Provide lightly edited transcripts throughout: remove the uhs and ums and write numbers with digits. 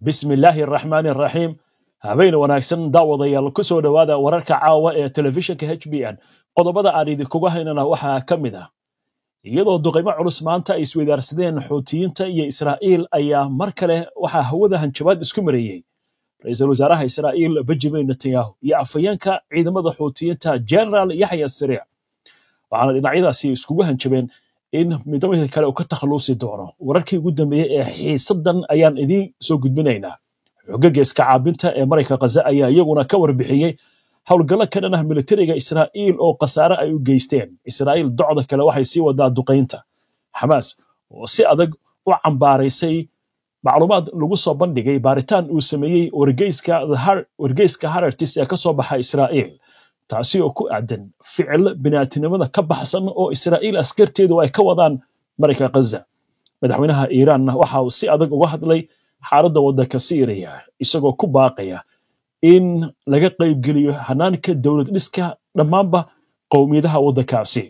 Bismillaahi araxmaani araxiim. Habeen wanaagsan daawadayaal, ku soo dhowaada wararka caawa ee telefishinka HBN. Qodobada aan idinkuga haynana waxaa ka mid ah: iyadoo duqaymo culus maanta ay isweydaarsadeen Xuutiyiinta iyo Israa'iil, ayaa mar kale waxaa hawada hanjabaad isku mareeyey ra-iisul wasaaraha Israa'iil Benjamin Netanyahu iyo afhayeenka ciidamada Xuutiyiinta General Yaxya Sariic, waxaana dhinacyadaasi iskugu hanjabeen in midba midka kale uu ka takhalusi doono. Wararkii ugu dambeeyey ee xiisadan ayaan idiin soo gudbinaynaa. Xogaga iska caabinta ee marayka Khaza ayaa iyaguna ka warbixiyey howlgallo ka dhan ah militariga Israa'iil oo khasaare ay u geysteen. Israa'iil docda kale waxay sii wadaa duqaynta. Xamaas oo si adag u cambaaraysay macluumaad lagu soo bandhigay baaritaan uu sameeyey wargeyska Haaretz ee ka soo baxa Israa'iil, taasi oo ku aadan ficilo bini'aatinimada ka baxsan oo Israa'iil askarteedu ay ka wadaan marayka Khaza. Madaxweynaha Iiraanna waxa uu si adag uga hadlay xaaladda waddanka Siiriya, isagoo ku baaqaya in laga qaybgeliyo hanaanka dowlad dhiska dhammaanba qowmiyadaha waddankaasi.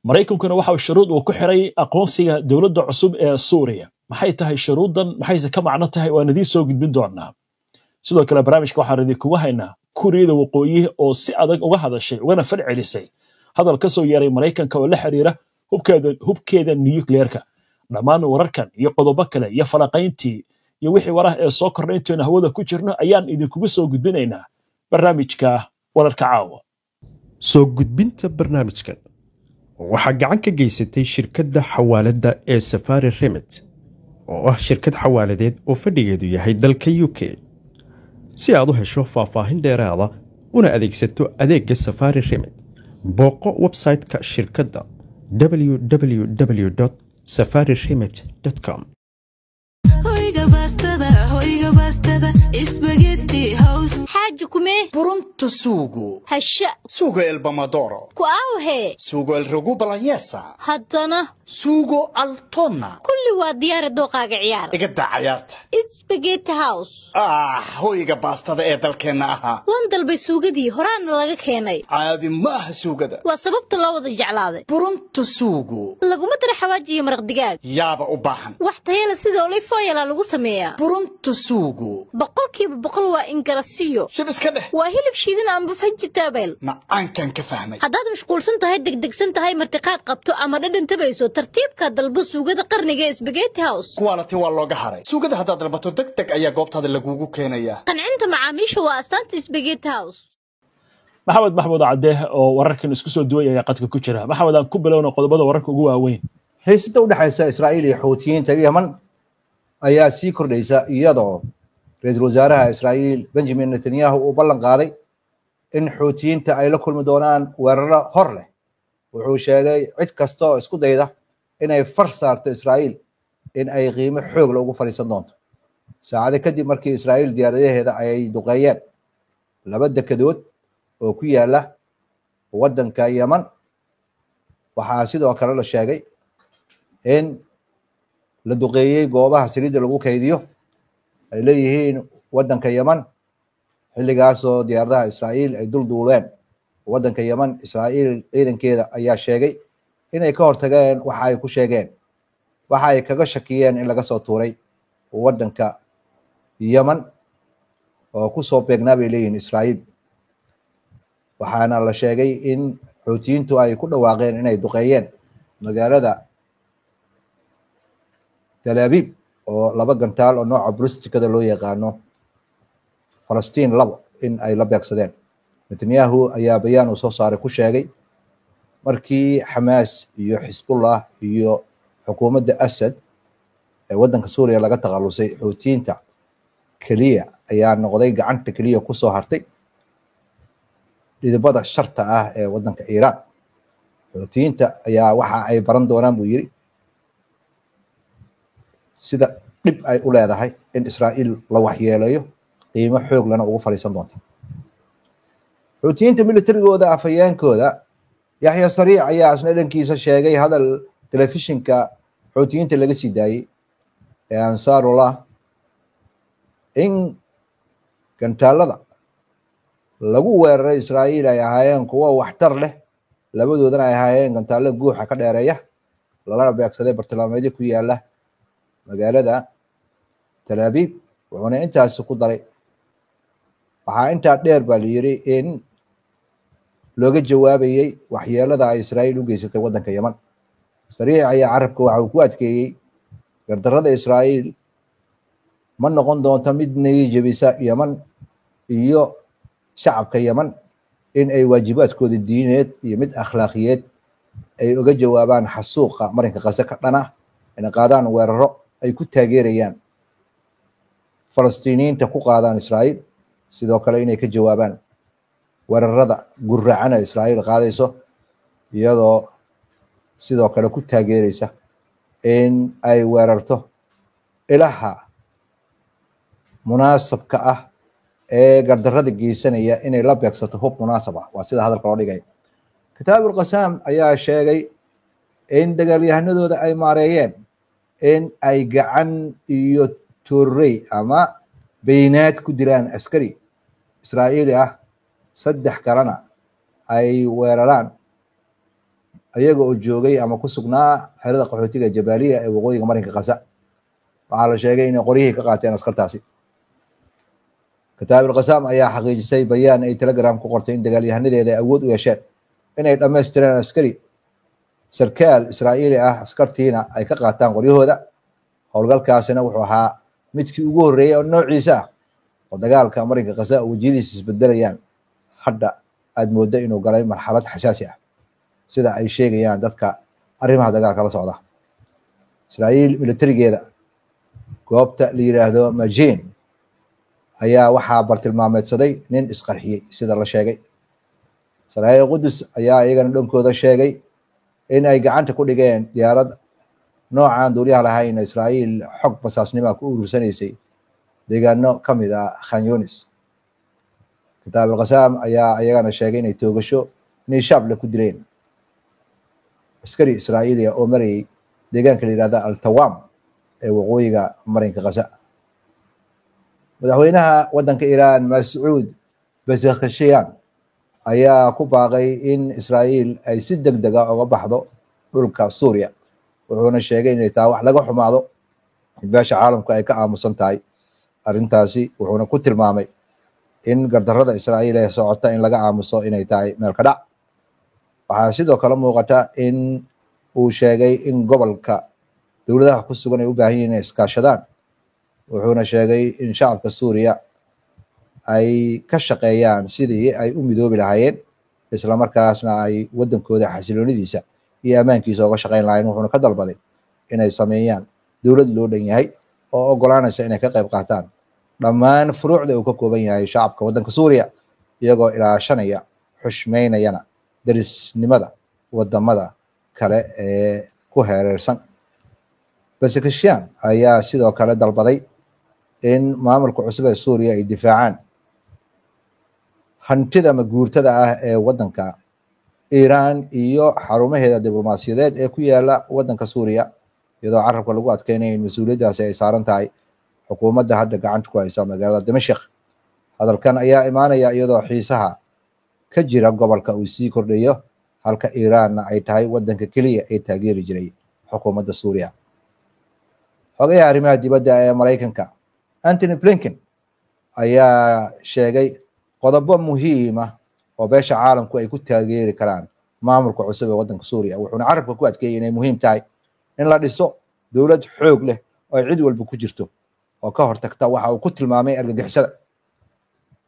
Maraykankuna waxa uu shuruud uu ku xiray aqoonsiga dowladda cusub ee Suuriya. Maxay tahay shuruuddan? Maxayse ka macno tahay? Waan idiin soo gudbin doonaa. Sidoo kale barnaamijka waxaan idinkugu haynaa Kuuriyada Waqooyi oo si adag uga hadashay ugana fal celisay hadal ka soo yeeray Maraykanka oo la xiriira hubkeeda nukleerka. Dhammaan wararkan iyo qodobo kale iyo falaqayntii iyo wixii warah ee soo kordhay intaynu hawada ku jirno ayaan idinkugu soo gudbinaynaa barnaamijka wararka caawa. Soo gudbinta barnaamijkan waxaa gacan ka geysatay shirkadda xawaaladda ee Safari Remit, oo ah shirkad xawaaladeed oo fadhigeedu yahay dalka UK. Si aad u hesho faahfaahin dheeraada una adeegsato adeegga Safari Remit, booqo website-ka shirkadda www safari remit com. Hoyga baastada, hoyga baastada, Spaghetti House. Xaaji kumee? Pronto sugo. Hasha. Sugo el pomodoro. Ku aawhee? Sugo el ragù bolognese. Haddana? Sugo al tonno. Kulli waa diyaari, dooqaaga ciyaar. Iga daa cayaarta. Spaghetti House. Ah, hoyga baastada ee dalkeenna ahaa. Waan dalbay suugadii, horaana laga keenay. Caadi ma aha suugada. Waa sababta loo wada jeclaaday. Pronto sugo. Laguma dara xawaaji iyo maraq digaag. Yaaba u baahan. Wax tayala sida olive oil lagu sameeyaa. Pronto sugo. 100% waa ingarasiyo. Shib iska dheh. Waa hilib shiidan amba vegetable. Macaankan ka fahmay. Haddaad mashquulsan tahay, degdegsan tahay, martiqaad qabto ama dhadhan tabayso, tartiibka dalbo suugada qarniga ee Spaghetti House. Quality waa looga haray. Suugada haddaad dalbato, deg deg ayaa goobtaada lagugu keenayaa. Qancinta macaamiisha waa astaanta Spaghetti House. Maxamed Maxmuud Cadde oo wararkan isku soo duway ayaa qadka ku jira. Maxamed, aan ku bilowna qodobada wararka ugu waaweyn. Xiisada u dhexaysa Israa'iil iyo Xuutiyiinta Yemen ayaa sii kordhaysa, iyadoo ra-iisul wasaaraha Israa'iil Benjamin Netanyahu uu ballan qaaday in Xuutiyiinta ay la kulmi doonaan weeraro hor leh. Wuxuu sheegay cid kasta oo isku dayda inay far saarto Israa'iil in ay qiimo xoog leh ugu fadhiisan doonto, saacado kadib markii Israa'iil diyaaradaheeda ay duqeeyeen laba dekedood oo ku yaala waddanka Yemen. Waxaa sidoo kale la sheegay in la duqeeyey goobaha saliidda lagu kaydiyo ay leeyihiin waddanka Yemen, xilligaasoo diyaaradaha Israa'iil ay dul duuleen waddanka Yemen. Israa'iil ciidankeeda ayaa sheegay inay ka hortageen waxa ay ku sheegeen waxa ay kaga shakiyeen in laga soo tuuray waddanka Yemen oo ku soo beegnaa, bay leeyihiin Israa'iil. Waxaana la sheegay in Xuutiyiintu ay ku dhawaaqeen inay duqeeyeen magaalada Tel Aviv oo laba gantaal oo nooca ballistic-ada loo yaqaano Falastiin labo in ay la beegsadeen. Netanyahu ayaa bayaan uu soo saaray ku sheegay markii Xamaas iyo Xisbullah iyo xukuumadda Asad ee waddanka Suuriya laga takhalusay, Xuutiyiinta keliya ayaa noqday gacanta keliya kusoo hartay dhidibada sharta ah ee waddanka Iiraan. Xuutiyiinta ayaa waxa ay baran doonaan, buu yiri, sida dhib ay u leedahay in Israa'iil la waxyeeleeyo, qiimo xoog lana ugu fadhiisan doonta. Xuutiyiinta militarigooda afhayeenkooda Yaxya Sariic ayaa isna dhankiisa sheegay hadal telefishinka Xuutiyiinta laga sii daayey ee Ansaarullah in gantaalada lagu weeraray Israa'iil ay ahaayeen kuwo waxtar leh, labadoodana ay ahaayeen gantaallo guuxa ka dheereeya, lalana beegsaday bartilmaameedyo ku yaala magaalada Tel Aviv, wuxuuna intaasi ku daray waxaa intaa dheer baa la yiri in looga jawaabayay waxyeelada ay Israa'iil u geysatay waddanka Yemen. Sariic ayaa carabka waxa uu ku adkeeyey gardarrada Israa'iil ma noqon doonto mid niyad jebisa Yemen iyo shacabka Yemen in ay waajibaadkooda diineed iyo mid akhlaaqiyeed ay uga jawaabaan xasuuqa marinka Gaza ka dhana, inay qaadaan weeraro ay ku taageerayaan Falastiiniyiinta ku qaadaan Israa'iil, sidoo kale inay ka jawaabaan weerarada gurracana Israa'iil qaadayso, iyadoo sidoo kale ku taageeraysa in ay weerarto ilaha munaasabka ah ee gardarrada geysanaya inay la beegsato hub munaasab ah. Waa sida hadalka loo dhigay. Kitaabul Qasaam ayaa sheegay in dagaalyahanadooda ay maareeyeen in ay gacan iyo toorrey ama beynaad ku dilaan askari Israa'iili ah, 3 kalena ay weeraraan ayaga oo joogay ama ku sugnaa xerada qaxootiga Jabaaliya ee waqooyiga marinka Gaza. Waxaa la sheegay inay qoryihii ka qaateen askartaasi. Kitaabul Qasaam ayaa xaqiijisay bayaan ay Telegram ku qortay in dagaalyahanadeeda ay awood u yeesheen inay dhammaystireen askari sarkaal Israa'iili ah, askartiina ay ka qaataan qoryahooda. Howlgalkaasina wuxuu ahaa midkii ugu horreeyay oo noociisa ah oo dagaalka marinka Gaza oo wejiyadiisa isbedelayaan hadda aad mooddo inuu galay marxalad xasaasi ah, sida ay sheegayaan dadka arrimaha dagaalka la socda. Israa'iil militarigeeda goobta la yiraahdo Majin ayaa waxaa bartilmaameedsaday nin isqarxiyey sida la sheegay. Saraa'iil Qudus ayaa iyagana dhankooda sheegay in ay gacanta ku dhigeen diyaarad noocaan duuliyaha lahayn Israa'iil xog basaasnimo ku urursanaysay deegaano ka mid ah Khan Yunis. Kitaabul Qasaam ayaa iyagana sheegay inay toogasho niishaab leh ku dileen askari Israa'iili ah oo marayay deegaanka la yidhahda Al-Tawam ee waqooyiga marinka Gaza. Madaxweynaha waddanka Iiraan Mascuud Pezeshkian ayaa ku baaqay in Israa'iil ay si degdeg ah uga baxdo dhulka Suuriya, wuxuuna sheegay inay tahay wax laga xumaado in beesha caalamku ay ka aamusan tahay arrintaasi, wuxuuna ku tilmaamay in gardarrada Israa'iil ee socota in laga aamuso inay tahay meel ka dhac. Waxaa sidoo kale muuqata in uu sheegay in gobolka dowladaha ku sugan ay u baahan yihiin inay iskaashadaan, wuxuuna sheegay in shacabka Suuriya ay ka shaqeeyaan sidii ay u midoobi lahaayeen, isla markaasna ay waddankooda xasiloonidiisa iyo ammaankiisa uga shaqeyn lahaayeen. Wuxuuna ka dalbaday inay sameeyaan dowlad loo dhan yahay oo oggolaanaysa inay ka qayb qaataan dhammaan furuucda uu ka kooban yahay shacabka waddanka Suuriya, iyagoo ilaashanaya xushmeynayana derisnimada waddamada kale ee ku heereersan. Pezeshkian ayaa sidoo kale dalbaday in maamulka cusub ee Suuriya ay difaacaan hantida maguurtada ah ee waddanka Iiraan iyo xarumaheeda diblomaasiyadeed ee ku yaala waddanka Suuriya, iyadoo carabka lagu adkeynaya in mas-uuliyaddaasi ay saaran tahay xukuumadda hadda gacanta ku haysa magaalada Dimashq. Hadalkan ayaa imaanaya iyadoo xiisaha ka jira gobolka uu sii kordhayo, halka Iiraanna ay tahay waddanka keliya ee taageeri jiray xukuumadda Suuriya. Xogayaha arrimaha dibadda ee Maraykanka Antony Blinken ayaa sheegay qodobo muhiim ah oo beesha caalamku ay ku taageeri karaan maamulka cusub ee waddanka Suuriya, wuxuuna carabka ku adkeeyey inay muhiim tahay in la dhiso dowlad xoog leh oo ay cid walba ku jirto oo ka hortagta waxa uu ku tilmaamay argagixisada.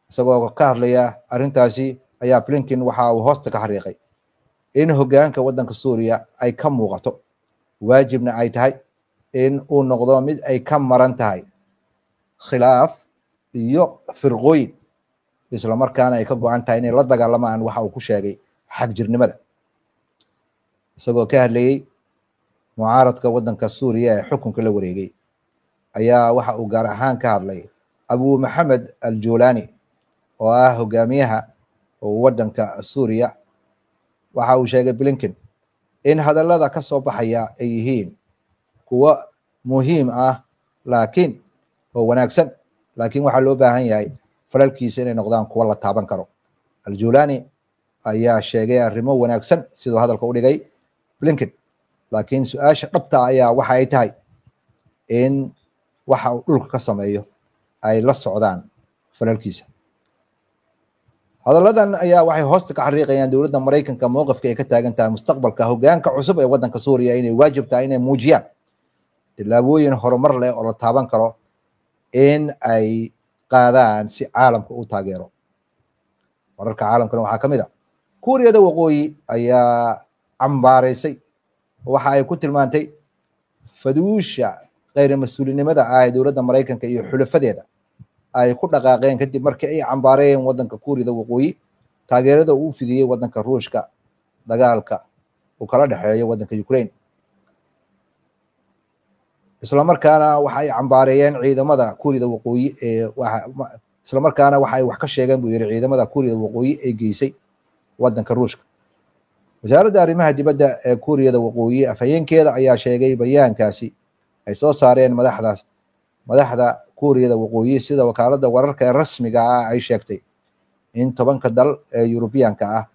Isagoo ka hadlaya arrintaasi ayaa Blinken waxa uu hoosta ka xariiqay in hoggaanka waddanka Suuriya ay ka muuqato, waajibna ay tahay in uu noqdo mid ay ka maran tahay khilaaf iyo firqooyin, isla markaana ay ka go'an tahay inay la dagaalamaan waxa uu ku sheegay xagjirnimada. Isagoo ka hadlayay mucaaradka waddanka Suuriya ee xukunka la wareegay ayaa waxa uu gaar ahaan ka hadlay Abu Maxamed Al-Julani oo ah hogaamiyaha waddanka Suuriya. Waxa uu sheegay Blinken in hadallada ka soo baxaya ay yihiin kuwo muhiim ah laakiin oo wanaagsan, laakiin waxaa loo baahan yahay falalkiisa inay noqdaan kuwo la taaban karo. Al-Julani ayaa sheegay arrimo wanaagsan siduu hadalka u dhigay Blinken, laakiin su-aasha dhabta ayaa waxa ay tahay in Waxa uu dhulka ka sameeyo ay la socdaan falalkiisa. Hadalladan ayaa waxay hoosta ka xariiqayaan dowladda Maraykanka mowqifka ay ka taagan tahay mustaqbalka hoggaanka cusub ee waddanka Suuriya, inay waajib tahay inay muujiyaan tillaabooyin horumar leh oo la taaban karo in ay qaadaan si caalamka u taageero. Wararka caalamkana waxaa ka mid ah Kuuriyada Waqooyi ayaa cambaaraysay waxa ay ku tilmaantay faduusha kheyr mas-uulinimada ah ee dowladda Maraykanka iyo xulafadeeda ay ku dhaqaaqeen kadib markii ay cambaareen waddanka Kuuriyada Waqooyi taageerada uu fidiyey waddanka Ruushka dagaalka uu kala dhexeeyo waddanka Ukraine. Isla markaana waxa ay cambaareeyeen ciidamada Kuuriyada Waqooyi ee isla markaana waxa ay wax ka sheegeen, buu yiri, ciidamada Kuuriyada Waqooyi ee geysay waddanka Ruushka. Wasaaradda arrimaha dibadda ee Kuuriyada Waqooyi afhayeenkeeda ayaa sheegay bayaankaasi ay soo saareen madaxda Kuuriyada Waqooyi, sida wakaaladda wararka ee rasmiga ah ay sheegtay, in 10ka dal ee Yurubiyaanka ah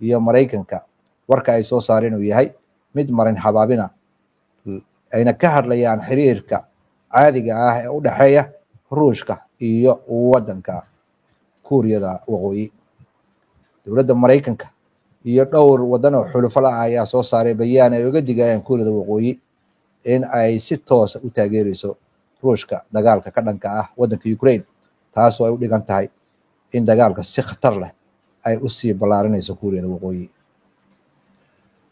iyo Maraykanka warka ay soo saareen uu yahay mid marin habaabina, ayna ka hadlayaan xiriirka caadiga ah ee u dhexeeya Ruushka iyo waddanka Kuuriyada Waqooyi. Dowladda Maraykanka iyo dhowr waddan oo xulufo la ah ayaa soo saaray bayaan ay uga digayaan Kuuriyada Waqooyi in ay si toosa u taageerayso Ruushka dagaalka ka dhanka ah waddanka Ukraine, taasoo ay u dhigan tahay in dagaalka si khatar leh ay u sii ballaarinayso Kuuriyada Waqooyi.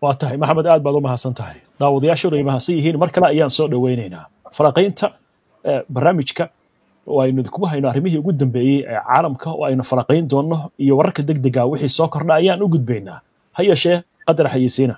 Waa tahay, Maxamed, aad baad u mahadsan tahay. Daawadayaashuna ay mahadsan yihiin. Mar kale ayaan soo dhoweynaynaa falaqaynta barnaamijka oo aynu idinkugu hayno arrimihii ugu dambeeyey ee caalamka oo aynu falaqayn doonno iyo wararka degdega wixii soo kordha ayaan u gudbaynaa. Ha yeeshee qadar xayeysiina.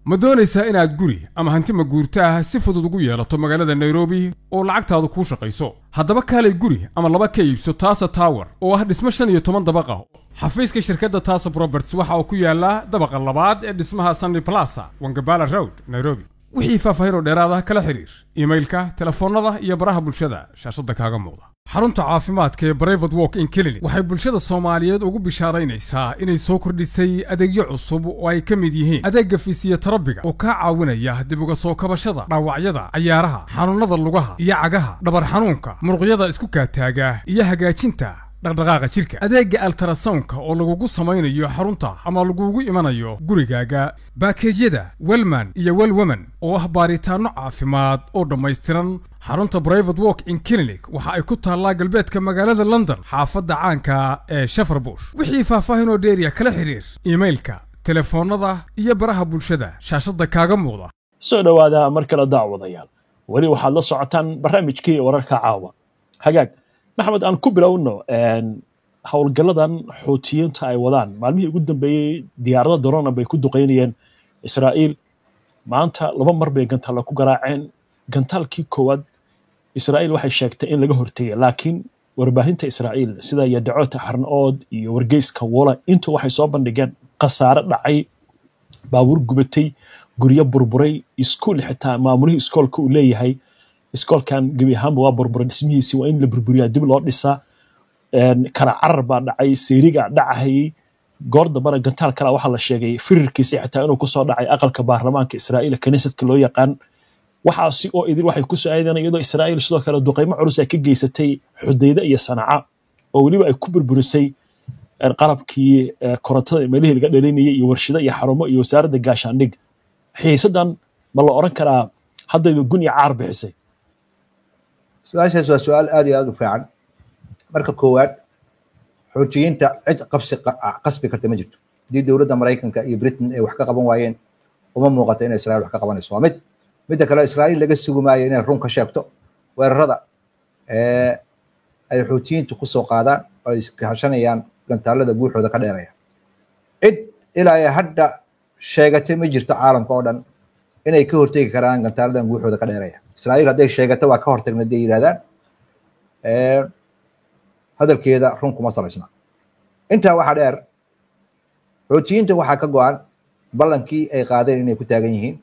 Ma doonaysaa inaad guri ama hanti maguurto ah si fudud ugu yeelato magaalada Nairobi oo lacagtaadu kuu shaqayso? Haddaba kaalay guri ama laba ka iibso Taasa Tower oo ah dhismo 15 dabaq ah. Xafiiska shirkadda Taasa Properties waxa uu ku yaalaa dabaqa labaad ee dhismaha Sunny Plaza, Wangabala Road, Nairobi. Wixii faahfaahin oo dheeraad ah kala xiriir iimailka, telefoonnada iyo baraha bulshada shaashadda kaaga muuqda. Xarunta caafimaadka ee Private Walk in Clinic waxay bulshada Soomaaliyeed ugu bishaaraynaysaa inay soo kordhisay adeegyo cusub oo ay ka mid yihiin adeegga fisiyoterabiga oo kaa caawinaya dib uga soo kabashada dhaawacyada cayaaraha, xanuunada lugaha iyo cagaha, dhabar xanuunka, muruqyada isku kaataaga iyo hagaajinta dhaqdhaqaaqa jirka, adeegga ultrasound-ka oo lagugu samaynayo xarunta ama lagugu imanayo gurigaaga, baakeejyada Wellman iyo Wellwoman oo ah baaritaanno caafimaad oo dhammaystiran. Xarunta Private Walk in Clinic waxa ay ku taallaa galbeedka magaalada London, xaafadda caanka ee Shepherd's Bush. Wixii faahfaahin oo dheeriya kala xiriir iimailka, telefoonnada iyo baraha bulshada shaashadda kaaga muuqda. Soo dhowaada mar kale, daawadayaal. Weli waxaad la socotaan barnaamijkii wararka caawa. Hagaag, Maxamed, aan ku bilowno howlgalladan Xuutiyiinta ay wadaan. Maalmihii ugu dambeeyey diyaarado drone bay ku duqeynayeen Israa'iil. Maanta laba mar bay gantaalla ku garaaceen. Gantaalkii koowaad Israa'iil waxay sheegtay in laga hortegay, laakiin warbaahinta Israa'iil sida Yedicot Ahronot iyo wargeyska Walla intu waxay soo bandhigeen khasaare dhacay, baabuur gubatay, guryo burburay, iskuul xitaa maamulihii iskoolka uu leeyahay iskoolkan gebi ahaanba waa burburay dhismihiisii, waa in la burburiyaa, dib loo dhisaa. Kala carar baa dhacay, seeriga dhacahayay. Goor dambana gantaal kale waxaa la sheegay firirkiisa xitaa inuu kusoo dhacay aqalka baarlamaanka Israa'iil, Knessetka loo yaqaan. Waxaasi oo idin waxay ku soo aadeen iyadoo Israa'iil sidoo kale duqeymo culus ay ka geysatay Xudayda iyo Sanaca oo weliba ay ku burburisay qalabkii korontada, meelihii laga dhalinayay iyo warshado iyo xarumo iyo wasaaradda gaashaandhig. Xiisadan ma la oran karaa haddayba gun iyo caar bixisay? Su-aashaas waa su-aal aad iyo aad u fiican. Marka koowaad, Xuutiyiinta cid qabsi qasbi karta ma jirto. Haddii dowladda Maraykanka iyo Britain ay wax ka qaban waayeen, uma muuqato inay Israa'iil wax ka qabanayso. Waa mid. Midda kale, Israa'iil laga sugi maayo inay run ka sheegto weerarada ee ay Xuutiyiintu kusoo qaadaan oo ay iskahashanayaan gantaalada guuxooda ka dheeraya. Cid ilaa ay hadda sheegatay ma jirto caalamka oo dhan inay ka hortegi karaan gantaaladan guuxooda ka dheeraya. Israa'iil hadday sheegato waa ka hortagna hadday yidhahdaan, hadalkeeda run kuma salaysna. Intaa waxaa dheer, Xuutiyiinta waxaa ka go-an ballankii ay qaadeen inay ku taagan yihiin,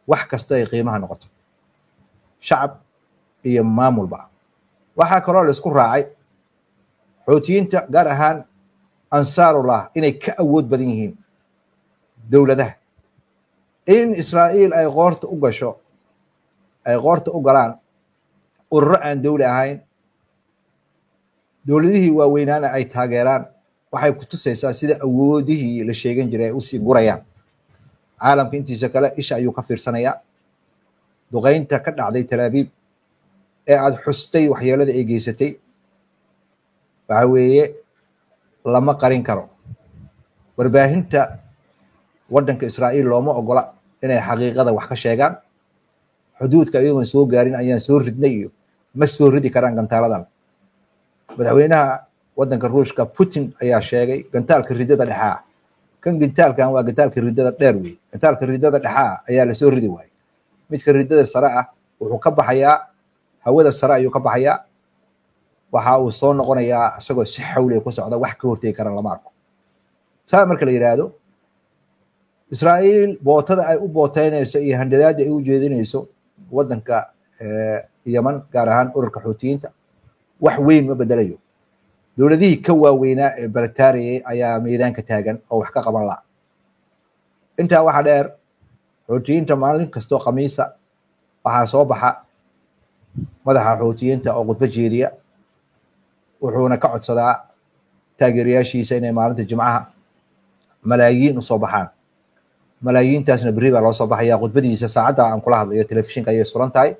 wax kasta ay qiimaha noqoto, shacab iyo maamulba. Waxaa kaloo la isku raacay Xuutiyiinta, gaar ahaan Ansaarullah, inay ka awood badan yihiin dowladaha. In Israa'iil ay qoorta u gasho, ay qoorta u galaan, Ururo aan dowli ahayn, dowladihii waaweynaana ay taageeraan, waxay ku tusaysaa sida awoodihii la sheegan jiray ay usii gurayaan. Caalamka intiisa kale isha ayuu ka fiirsanayaa. Duqeynta ka dhacday Talaabiib ee aada xustay, waxyeelada ay geysatay waxa weeye lama qarin karo. Warbaahinta waddanka Israa'iil looma ogola inay xaqiiqada wax ka sheegaan. Xuduudka iyagoon soo gaarin ayaan soo ridnay iyo ma soo ridi karaan gantaaladan. Madaxweynaha waddanka Ruushka Putin ayaa sheegay gantaalka ridada dhexaa, kan gantaalkan waa gantaalka ridada dheer wey, gantaalka ridada dhexaa ayaa lasoo ridi waayey. Midka ridada sare ah wuxuu ka baxayaa hawada sare ayuu ka baxayaa, waxa uu soo noqonayaa isagoo si xawliya ku socda, wax ka hortegi karaan lama arko. Saa marka la yidhaahdo, Israa'iil bootada ay u booteynayso iyo handadaada ay u jeedinayso waddanka Yeman, gaar ahaan ururka Xuutiyiinta, wax weyn ma bedelayo. Dowladihii ka waaweynaa ee barataariyay ayaa miidaanka taagan oo wax ka qaban la'a. Intaa waxaa dheer, Xuutiyiinta maalin kastoo Khamiisa waxaa soo baxa madaxa Xuutiyiinta oo khudbo jeediya, wuxuuna ka codsadaa taageerayaashiisa inay maalinta Jimcaha malaayiin usoo baxaan. Malaayiintaasna berri baa loo soo baxaya. Khudbadiisa saacadda aan kula hadlayo telefishinka ayay suran tahay.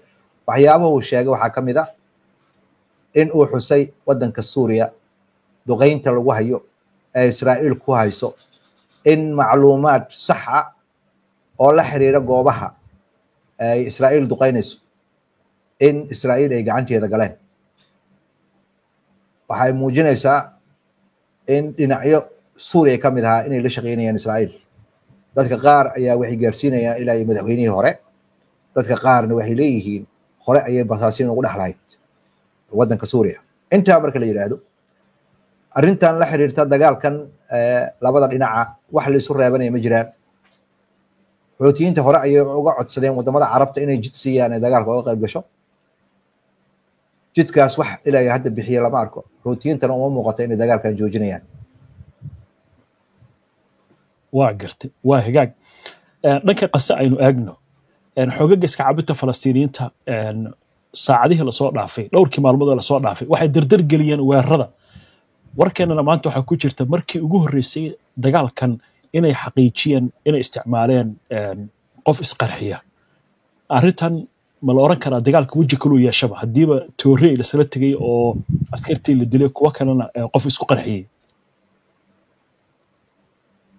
Waxyaabaha uu sheegay waxaa ka mid ah in uu xusay waddanka Suuriya duqeynta lagu hayo ee Israa'iil ku hayso, in macluumaad sax ah oo la xiriira goobaha ay Israa'iil duqeynayso in Israa'iil ay gacanteeda galeen. Waxay muujinaysaa in dhinacyo Suuriya ka mid ahaa inay la shaqeynayaan Israa'iil. Dadka qaar ayaa waxay gaarsiinayaan ilaa iyo madaxweynihii hore, dadka qaarna waxay leeyihiin hore ayay basaasiin ugu dhex lahayd waddanka Suuriya. Intaa marka la yidhaahdo, arrintan la xiriirta dagaalkan labada dhinaca wax la isu reebanaya ma jiraan. Xuutiyiinta hore ayay uga codsadeen waddamada Carabta inay jid siiyaan ee dagaalka uga qayb gasho. Jidkaas wax ilaa iyo hadda bixiye lama arko. Xuutiyiintana uma muuqato inay dagaalkan joojinayaan. Waa gartay, waa hagaag. Dhanka Qase aynu eegno. Xoogagga iska cabinta Falastiiniyiinta saacadihii lasoo dhaafay, dhowrkii maalmood ee lasoo dhaafay, waxay dardar geliyeen weerarada. Warkeenana maanta waxaa ku jirta markii ugu horreysay dagaalkan inay xaqiijiyeen inay isticmaaleen qof isqarxiya. Arrintan ma la oran karaa dagaalka weji kaluu yeeshaba, haddiiba toorey lasala tegey oo askartii la dilay, kuwo kalena qof isku qarxiyey?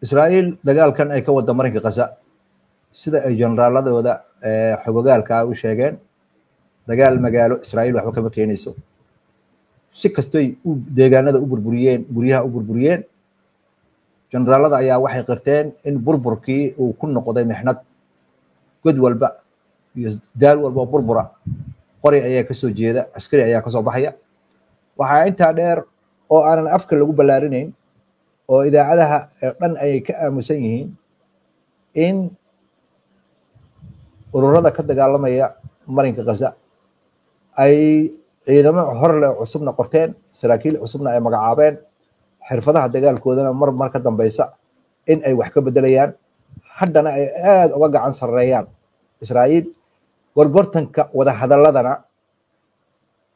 Israa'iil dagaalkan ay ka wada marinka Gaza, sida ay generaaladooda xogogaalka u sheegeen, dagaal magaalo Israa'iil waxba kama keenayso. Si kastoy u deegaanada u burburiyeen, guryaha u burburiyeen, generaalada ayaa waxay qirteen in burburkii uu ku noqday mixnad. God walba iyo daal walba oo burbura qori ayaa kasoo jeeda, askari ayaa kasoo baxaya. Waxaa intaa dheer oo aanan afka lagu ballaarinayn oo idaacadaha dhan ay ka aamusan yihiin in ururada ka dagaalamaya marinka Gaza ay ciidamo horleh cusubna qorteen, saraakiil cusubna ay magacaabeen, xirfadaha dagaalkoodana mar mar ka dambeysa in ay wax ka bedelayaan, haddana ay aada uga gacan sarreeyaan Israa'iil gorgortanka wada hadaladana.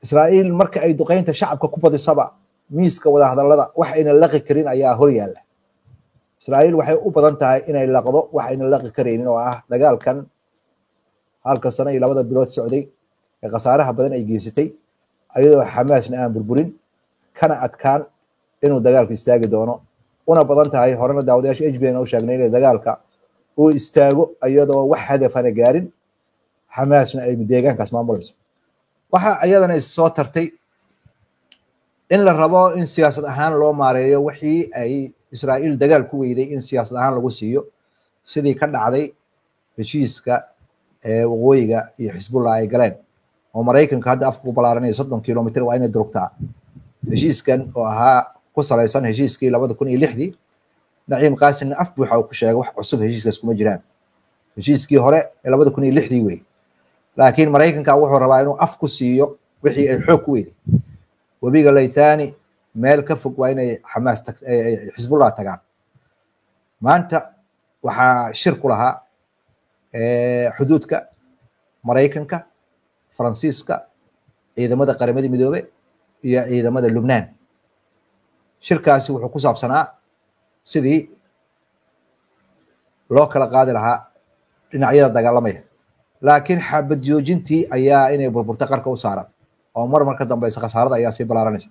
Israa'iil marka ay duqeynta shacabka ku badisaba, miiska wada hadallada wax ayna laqi karin ayaa hor yaalla. Israa'iil waxay u badan tahay inay laqdo wax ayna laqi karaynin, oo ah dagaalkan halka sano iyo 2da bilood socday ee khasaaraha badan ay geysatay, ayadoo Xamaasna aan burburin kana adkaan, inuu dagaalku istaagi doono una badan tahay. Horena daawadayaasha HBN u sheegnay inay dagaalka uu istaago iyadoo wax hadafana gaarin, Xamaasna ay deegaankaas maamulayso. Waxa iyadana is soo tartay in la rabo in siyaasad ahaan loo maareeyo wixii ay Israa'iil dagaal ku weyday, in siyaasad ahaan lagu siiyo, sidii ka dhacday heshiiska ee waqooyiga iyo Xisbullah ay galeen, oo Maraykanka hadda afka ku ballaaranaya 30 kilomitr waa inay durugtaa. Heshiiskan oo ahaa ku salaysan heshiiskii 2006dii, Naciim Qaasimna af buuxa uu ku sheegay wax cusub heshiiskaas kuma jiraan, heshiiskii hore ee 2006dii wey. Laakiin Maraykanka wuxuu rabaa inuu af ku siiyo wixii ay xoog ku weyday. Webiga Laytani meel ka fog waa inay Xamaas Xisbullah tagaan. Maanta waxaa shir ku lahaa xuduudka Maraykanka, Faransiiska, Ciidamada Qaramada Midoobe iyo ciidamada Lubnaan. Shirkaasi wuxuu ku saabsanaa sidii loo kala qaadi lahaa dhinacyada dagaalamaya, laakiin xabad joojintii ayaa inay burburta qarka u saaran, oo mar marka dambeysa khasaarada ayaa sii balaaranaysa.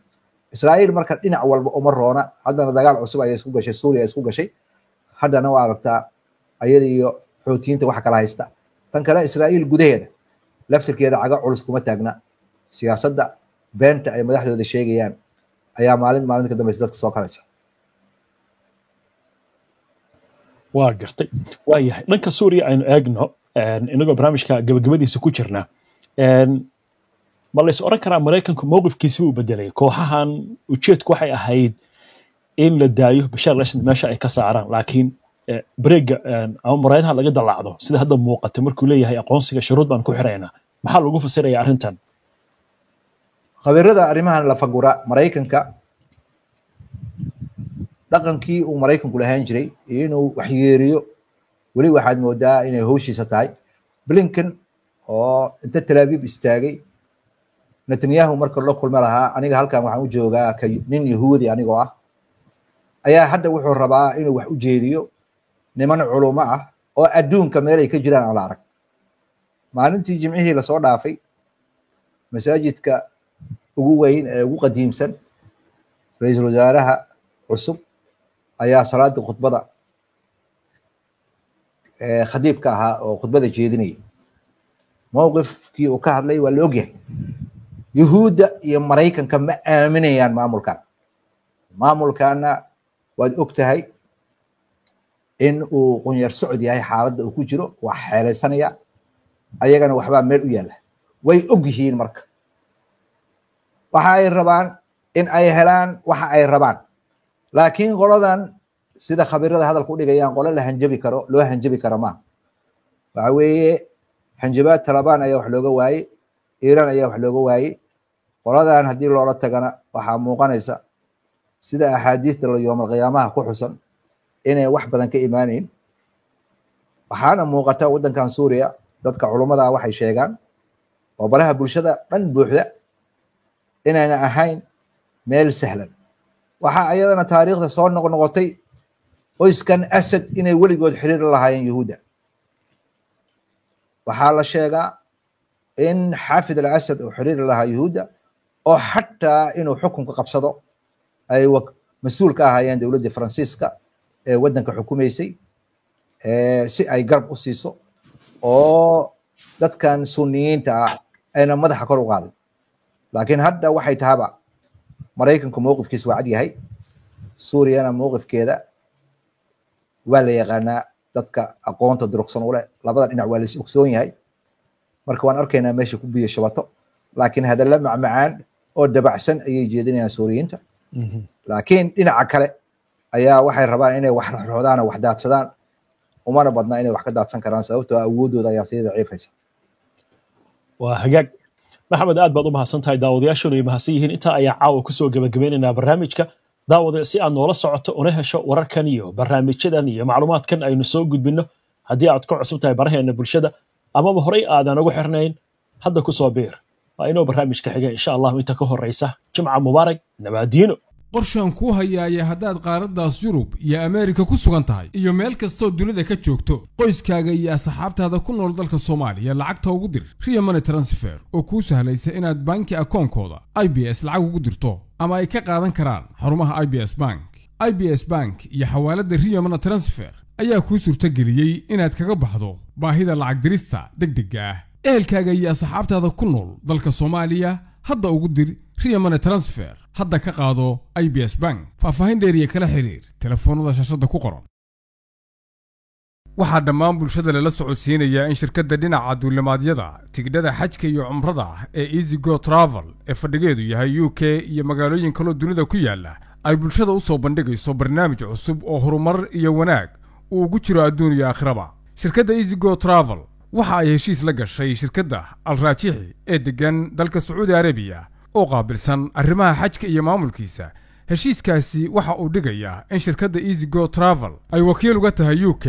Israa'iil marka dhinac walba uma roona. Haddana dagaal cusub ayay isku gashay, Suuriya isku gashay. Haddana waa aragtaa ayada iyo Xuutiyiinta waxa kala haysta. Tan kale, Israa'iil gudaheeda laftirkeeda cago culus kuma taagna. Siyaasadda beenta ay madaxdooda sheegayaan ayaa maalin maalinta ka dambeysa dadka soo kalaysa. Waa gartay, waa yahay. Dhanka Suuriya aynu eegno, inagoo barnaamijka gabagabadiisa ku jirna. Ma lays oran karaa Maraykanku mowqifkiisa uu bedelay? Kooxahan ujeedku waxay ahayd in la daayo Bashaar al Asad, meesha ay ka saaraan, laakiin bareega ama muraayadaha laga dalaacdo sida hadda muuqata markuu leeyahay aqoonsiga shuruud baan ku xiraynaa. Maxaa lagu fasiraya arrintan? Khabiirada arrimahan la fagura, Maraykanka dhaqankii uu Maraykanku lahaan jiray iyo inuu waxyeeriyo weli waxaad moodaa inay howshiisa tahay. Blinken oo inta Tel Aviv istaagay Netanyahu marka la kulma lahaa, "Aniga halkan waxaan u joogaa ka nin Yahuudi anigoo ah," ayaa hadda wuxuu rabaa inuu wax u jeediyo niman culumo ah oo adduunka meel ay ka jiraan aan la arag. Maalintii Jimcihii lasoo dhaafay, masaajidka ugu weyn ee ugu qadiimsan, ra-iisul wasaaraha cusub ayaa salaada khudbada khadiibka ahaa oo khudbada jeedinayay. Mowqifkii uu ka hadlay waa la ogyahay. Yuhuudda iyo Maraykanka ma aaminayaan maamulkan. Maamulkanna waad og tahay in uu qunyar socod yahay, xaaladda uu ku jiro waa xeelaysanaya, ayagana waxbaa meel u yaalla, way og yihiin. Marka waxa ay rabaan in ay helaan waxa ay rabaan, laakiin qoladan, sida khabiirada hadalka u dhigayaan, qolo la hanjabi karo, loo hanjabi karo maaha. Waxa weeye, hanjabaad Talabaan ayaa wax looga waayey, Iiraan ayaa wax looga waayey. Qoladan haddii loola tagana, waxaa muuqanaysa sida axaadiista la yoomal qiyaamaha ku xusan inay wax badan ka imaanayn. Waxaana muuqata waddankan Suuriya, dadka culummada ah waxay sheegaan oo baraha bulshada dhan buuxda inayna ahayn meel sahlan. Waxaa ayadana taariikhda soo noqnoqotay qoyskan Asad inay weligood xiriir la lahaayeen Yuhuudda. Waxaa la sheegaa in Xaafid al Asad uu xiriir la lahaa Yuhuudda, oo xataa inuu xukunka qabsado ay mas-uul ka ahaayeen dowladda Faransiiska ee waddanka xukumaysay, si ay garab u siiso oo dadkan Sunniyiinta ah ayna madaxa kor u qaadin. Laakiin hadda waxay tahaba, Maraykanku mowqifkiisa waa cad yahay, Suuriyana mowqifkeeda waa la yaqaanaa. Dadka aqoonta durugsan u leh labada dhinac waa la is ogsoon yahay. Marka waan arkaynaa meesha ku biyo shubato, laakiin hadalla macmacaan oo dabacsan ayay jeedinayaan Suuriyiinta, laakiin dhinaca kale ayaa waxay rabaan inay wax roxroxdaan oo wax daadsadaan. Umana badna inay wax ka daadsan karaan, sababtoo ah awooddooda ayaa sii daciifaysa. Waa hagaag, Maxamed, aad baad u mahadsan tahay. Daawadayaashuna ay mahadsan yihiin. Intaa ayaa caawa kusoo gebagabeynaynaa barnaamijka. Daawade, si aad noola socoto una hesho wararkan iyo barnaamijyadan iyo macluumaadkan aynu soo gudbinno, haddii aad ku cusub tahay baraheena bulshada amaba horey aadan ugu xirnayn, hadda kusoo biir. Waa inoo barnaamijka xiga, insha Allahu. Inta ka horeysa, Jimca mubaarak, nabaadiino. Qorshaan kuu hayaaya haddaad qaaraddaas Yurub iyo Ameerika ku sugan tahay iyo meel kastoo dunida ka joogto, qoyskaaga iyo asxaabtaada ku nool dalka Soomaaliya lacagta ugu dir Ria Money Transfer, oo kuu sahlaysa inaad banki akoonkooda IBS lacag ugu dirto ama ay ka qaadan karaan xarumaha IBS Bank. IBS Bank iyo xawaaladda Ria Money Transfer ayaa kuu suurtageliyey inaad kaga baxdo baahida lacag dirista degdegga ah. Ehelkaaga iyo asxaabtaada ku nool dalka Soomaaliya hadda ugu dir Ria Money Transfer, hadda ka qaado IBS Bank. Faahfaahin dheeriya kala xiriir telefoonada shaashadda ku qoran. Waxaa dhammaan bulshada lala socodsiinayaa in shirkadda dhinaca duulimaadyada, tigidhada xajka iyo cumrada ee EasyGo Travel ee fadhigeedu yahay UK iyo magaalooyin kaloo dunida ku yaala ay bulshada u soo bandhigayso barnaamij cusub oo horumar iyo wanaag uu ugu jiro adduun iyo aakhiraba. Shirkadda EasyGo Travel waxa ay heshiis la gashay shirkadda Alraajixi ee deggan dalka Sacuudi Arabiya oo qaabilsan arrimaha xajka iyo maamulkiisa. Heshiiskaasi waxa uu dhigayaa in shirkadda EasyGo Travel ay wakiil uga tahay UK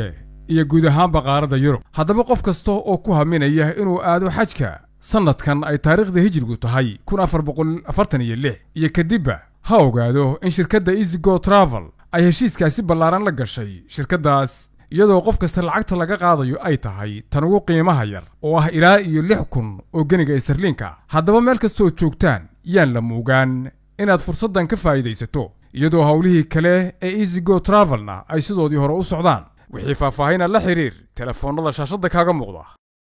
iyo guud ahaanba qaaradda Yurub. Haddaba qof kasta oo ku haminaya inuu aado xajka Sannadkan ay taariikhda hijrigu tahay 1446 iyo kadibba, ha ogaado in shirkadda EasyGo Travel ay heshiiskaasi ballaaran la gashay shirkaddaas, iyadoo qof kasta lacagta laga qaadayo ay tahay tan ugu qiimaha yar oo ah ilaa iyo 6000 oo geniga istarliinka. Haddaba meel kastood joogtaan, yaan la muugaan inaad fursaddan ka faa'iidaysato, iyadoo howlihii kale ee EasyGo Travelna ay sidoodii hore u socdaan. Wixii faahfaahina la xiriir telefoonnada shaashadda kaaga muuqda.